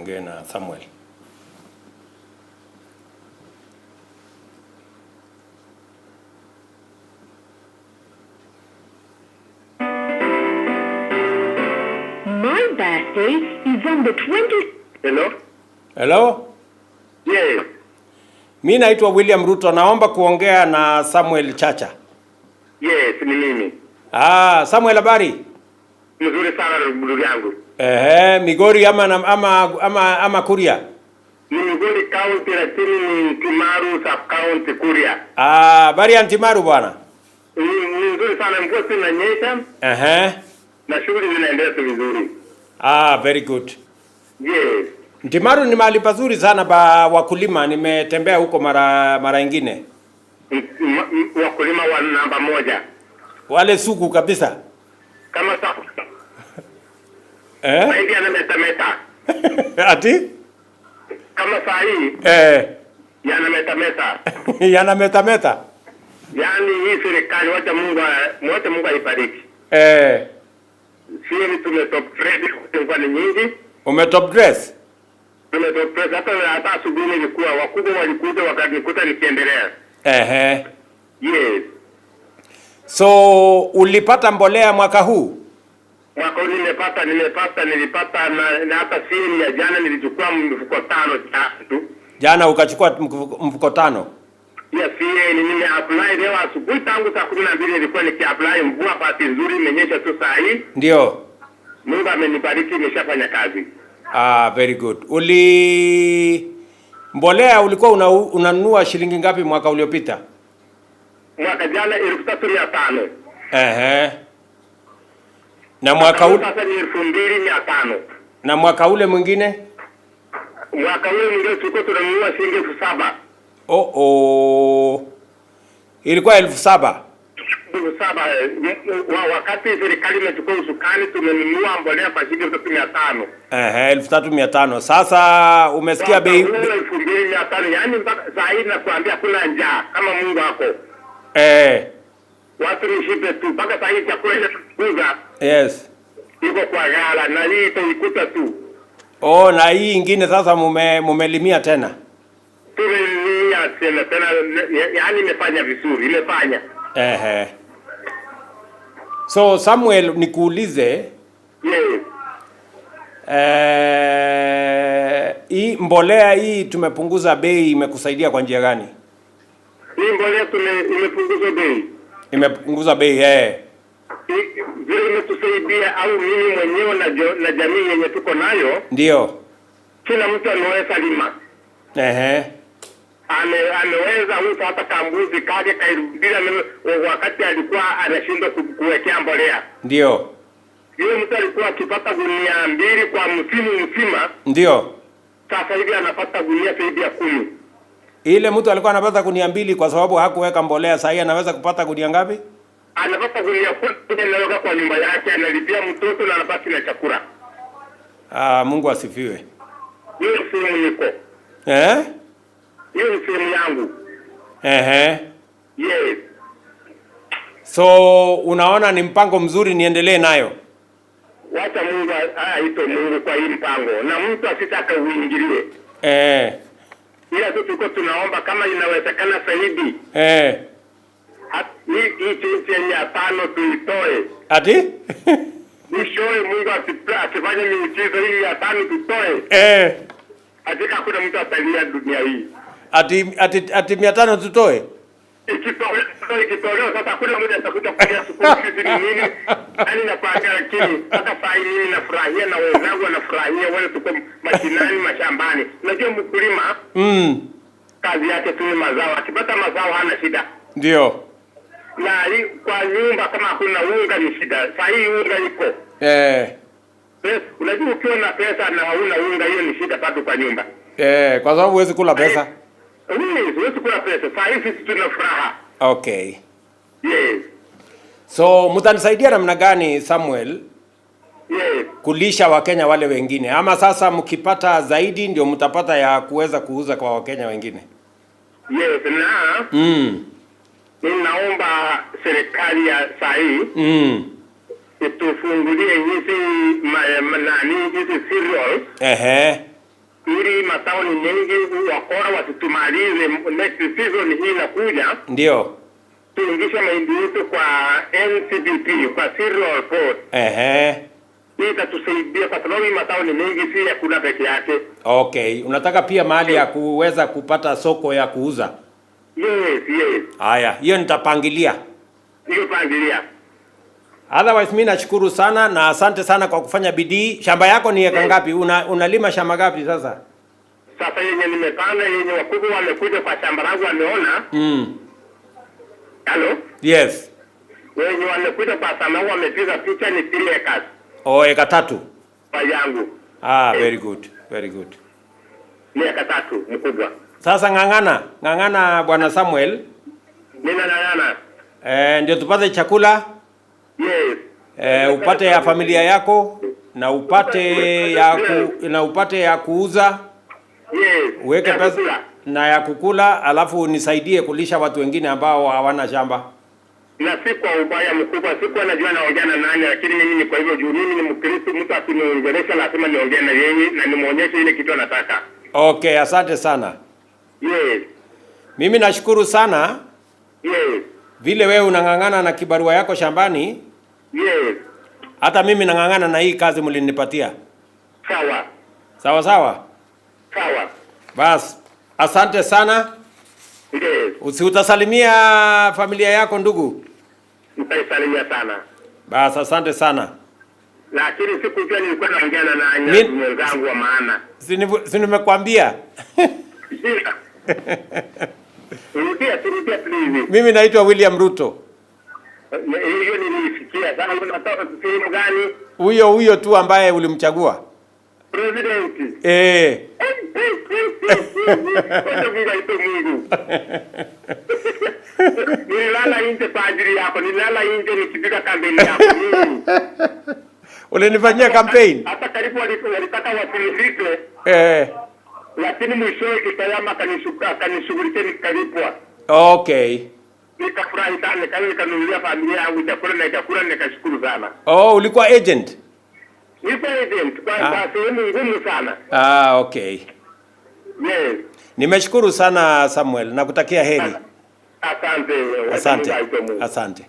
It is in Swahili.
Tuongee na Samuel. My birthday is on the 20th. Hello? Hello? Yes. Mi naitwa William Ruto, naomba kuongea na Samuel Chacha. Yes, ni mimi. Ah, Samuel, habari? Mzuri sana ndugu yangu. Ehe, Migori ama ama ama, ama Kuria? Ni Migori County lakini ni Timaru sub county Kuria. Ah, habari ya Ntimaru bwana? Ni nzuri sana, mvua si inanyesha Ehe. na shughuli zinaendelea tu vizuri. Ah, very good. Yes. Ntimaru ni mahali pazuri sana pa wakulima, nimetembea huko mara ingine. Wakulima wa namba moja. Wale sugu kabisa. Kama sa Eh? mahindi yanametameta. Ati? Kama saa hii Eh, yanametameta. yanametameta. Yaani hii serikali wacha Mungu aibariki. Eh, Sisi tumetop trade kwa ni nyingi. umetop dress? Tumetop hata asubuhi nilikuwa wakubwa walikuja wakanikuta nikiendelea. Ehe. Yes. So ulipata mbolea mwaka huu? Mwaka huu nilipata na hata simu ya jana nilichukua mfuko tano tatu. Jana ukachukua mfuko tano. Ya CN nimeapply leo asubuhi tangu saa 12 nilikuwa nikiapply. Mvua bahati nzuri imenyesha tu saa hii. Ndio. Mungu amenibariki nimeshafanya kazi. Ah, very good. Uli mbolea ulikuwa unanunua shilingi ngapi mwaka uliopita? Mwaka jana 3,500. Ehe. Na mwaka ule Sasa ni 2,500. na mwaka ule mwingine? Mwaka ule mwingine tulikuwa tunanunua shilingi 7,000. Oh oh. Ilikuwa 7,000. 7,000 wakati serikali imechukua usukani tumenunua mbolea kwa shilingi 3,500. Ehe, 3,500. Sasa umesikia bei 2,500, yaani mpaka saa hii nakuambia hakuna njaa kama Mungu wako. eh, Watu ni shibe tu mpaka saa hii chakula cha kuuza yes. iko kwa ghala na hii itaikuta tu. Oh, na hii ingine sasa mumelimia tena. Tumelimia tena tena, yaani imefanya vizuri, imefanya. Ehe. So Samuel, nikuulize Yes. hii mbolea hii tumepunguza bei, imekusaidia kwa njia gani? Hii mbolea imepunguza bei. Imepunguza bei eh. Vile imetusaidia au mimi mwenyewe na jamii yenye tuko nayo, Ndio. kila mtu ameweza lima. Ehe. Ameweza usa hata kambuzi kake kairudila wakati alikuwa anashindwa kuwekea mbolea. Ndio. Yule mtu alikuwa akipata gunia 2 kwa msimu mzima. Ndio. Sasa hivi anapata gunia zaidi ya 10. Ile mtu alikuwa anapata gunia 2 kwa sababu hakuweka mbolea, sasa anaweza kupata gunia ngapi? Anapata gunia 10 anaweka kwa nyumba yake, analipia mtoto na anabaki na chakula. Ah, Mungu asifiwe. Hiyo sehemu niko. Eh? Hiyo ni sehemu yangu. Ehe. Yes. So unaona ni mpango mzuri niendelee nayo. Wacha Mungu aitwe Mungu kwa hii mpango na mtu asitaka uingilie. Eh. Ila tu tuko tunaomba kama inawezekana zaidi. Eh. Hii chenye ya 5 tuitoe. Ati? Mwishowe Mungu asifanye miujiza hii ya 5 tutoe. Eh. Hakika hakuna mtu atalia dunia hii. Ati 500 tutoe? Ikitolewa sasa hakuna mtu atakuja kulia sukuru sisi ni nini? Yaani nakwambia, lakini hata saa hii mimi nafurahia na wenzangu wanafurahia, wale tuko mashinani mashambani. Unajua mkulima kazi yake tu ni mazao, akipata mazao hana shida. Ndio. Na hii kwa nyumba kama hakuna unga ni shida. Saa hii unga iko. Eh. Unajua ukiwa na pesa na hauna unga hiyo ni shida bado kwa nyumba. Eh, kwa sababu huwezi kula pesa. Huwezi kula pesa. Saa hii sisi tuna furaha. Okay. Yes. So mtanisaidia namna gani Samuel? Yes. Kulisha Wakenya wale wengine, ama sasa mkipata zaidi ndio mtapata ya kuweza kuuza kwa Wakenya wengine? Yes, na ninaomba serikali ya saa hii itufungulie hizi nani hizi cereals. Ehe. Ili mazao ni mengi, wakora wasitumalize next season hii inakuja. Ndio. Tuingishe mahindi yetu kwa NCBP, kwa Cereal Board. Hii itatusaidia kwa sababu hii mazao ni mengi, si ya kula peke yake. Okay, unataka pia mahali ya kuweza kupata soko ya kuuza. Yes. Haya, hiyo nitapangilia. Hiyo pangilia. Otherwise mimi nashukuru sana na asante sana kwa kufanya bidii. Shamba yako ni eka ngapi? Unalima shamba ngapi sasa? Sasa yenye nimepanda, yenye wakubwa wamekuja kwa shamba langu wameona. Halo? Yes. Wenye wamekuja kwa shamba langu wamepiga picha ni 3 acres Oh, eka 3. kwa yangu. Ah, very good. Very good. Ni eka 3 mkubwa. Sasa ng'ang'ana, ng'ang'ana Bwana Samuel. Nina ng'ang'ana. Ndio tupate chakula. Yes. Upate ya familia yako na upate ya kuuza. Yes. Uweke Ya pesa kukula. na ya kukula, alafu nisaidie kulisha watu wengine ambao hawana shamba. Na si kwa ubaya mkubwa, sikuwa najua naongea na nani, lakini mimi ni kwa hivyo juu mimi ni Mkristo, mtu akiniongelesha lazima niongee na yeye na nimuonyeshe ile kitu anataka. Okay, asante sana. Yes. Mimi nashukuru sana. Yes. Vile wewe unang'ang'ana na kibarua yako shambani. Yes. Hata mimi nang'ang'ana na hii kazi mlinipatia. Sawa. Sawa sawa. Sawa. Bas, asante sana. Yes. Usiutasalimia familia yako ndugu. Nitaisalimia sana. Bas, asante sana. Lakini sikujua nilikuwa naongea na nani, mwenzangu wa maana. Si nimekwambia. Shida. Rudia, rudia please. Mimi naitwa William Ruto. Hiyo nilisikia. Sasa unatoka sehemu gani? Huyo huyo tu ambaye ulimchagua. President. Wacha Mungu aitwe Mungu. Nililala nje kwa ajili yako, nililala nje nikipiga kampeni yako. Mimi. Ulinifanyia campaign? Hata karibu walitaka wasinilipe. Lakini mwishowe Kitayama akanishughulikia nikalipwa. Okay. Nikafurahi sana, nikanunulia familia yangu chakula na chakula, nikashukuru sana. Oh, ulikuwa agent? Nilikuwa agent kwa sehemu ngumu sana. Ah, okay. Yes. Nimeshukuru sana Samuel, nakutakia heri. Asante. Asante. Mungu aitwe Mungu. Asante.